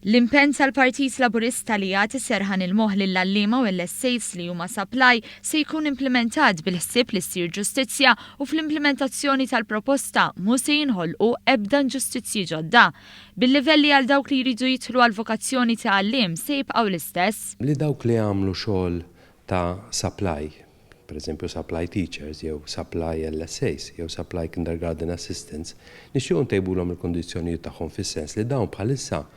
L-impenn tal-Partit Laburista li jagħti serħan il-moħħ lill-għalliema u LSAs li huma supply se jkun implimentat bil-ħsieb li ssir ġustizzja u fl-implimentazzjoni tal-proposta mhu se jinħolqu ebda inġustizzji ġodda. Bil-livelli għal dawk li jridu jidħlu għall-vokazzjoni ta' għalliem se jibqgħu l-istess. Li dawk li għamlu xogħol ta' supply, pereżempju supply teachers jew supply LSAs jew supply kindergarten assistants, nixtiequ ntejbulhom il-kundizzjonijiet tagħhom fis-sens li dawn bħalissa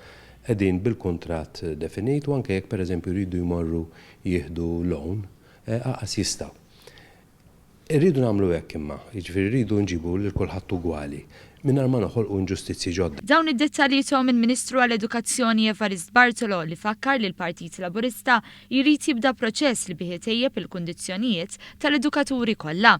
qegħdin bil-kuntratt definit u anke jekk pereżempju jridu jmorru jieħdu loan, anqas jistgħu. Irridu nagħmlu hekk imma, jiġifieri rridu nġibu lil kulħadd ugwali mingħajr ma noħolqu inġustizzji ġodda. Dawn id-dettalji tahom il-Ministru għall-Edukazzjoni Evarist Bartolo li fakkar li l-Partit Laburista jrid jibda proċess li bih itejjeb il-kundizzjonijiet tal-edukaturi kollha.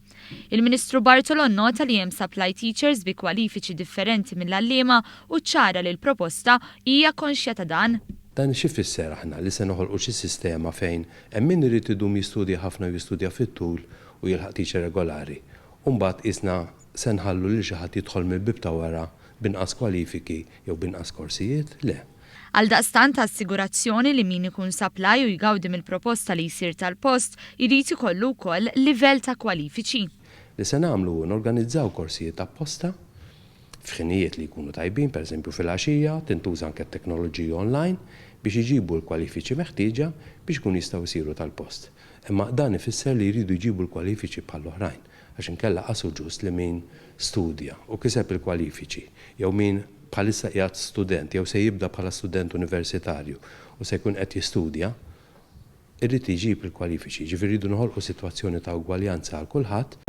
Il-Ministru Bartolo nnota li hemm supply teachers bi kwalifiċi differenti mill-għalliema u ċċara li l-proposta hija konxja ta' dan. Dan x'ifisser aħna li se noħolqu xi sistema fejn hemm min irid idum jistudja ħafna u jistudja fit-tul u jilħaq teacher regolari u mbagħad qisna se nħallu lil xi ħadd jidħol mill-bieb ta' wara b'inqas kwalifiki jew b'inqas korsijiet? Le. Għaldaqstant assigurazzjoni li min ikun supply u jgawdi mill-proposta li jsir tal-post jrid ikollu wkoll livell ta' kwalifiċi. Li se nagħmlu hu norganizzaw korsijiet apposta f'ħinijiet li jkunu tajbin, pereżempju filgħaxija, tintuża anke t-teknoloġija online biex iġibu l-kwalifiċi meħtieġa biex ikunu jistgħu jsiru tal-post. Imma dan ifisser li jridu jġibu l-kwalifiċi bħall-oħrajn, għax inkella qas hu ġust li min studja u kiseb il-kwalifiċi, jew min bħalissa qiegħed student jew se jibda bħala student universitarju u se jkun qed jistudja, irid iġib il-kwalifiċi. Jiġifieri rridu noħolqu sitwazzjoni ta' ugwaljanza għal kulħadd.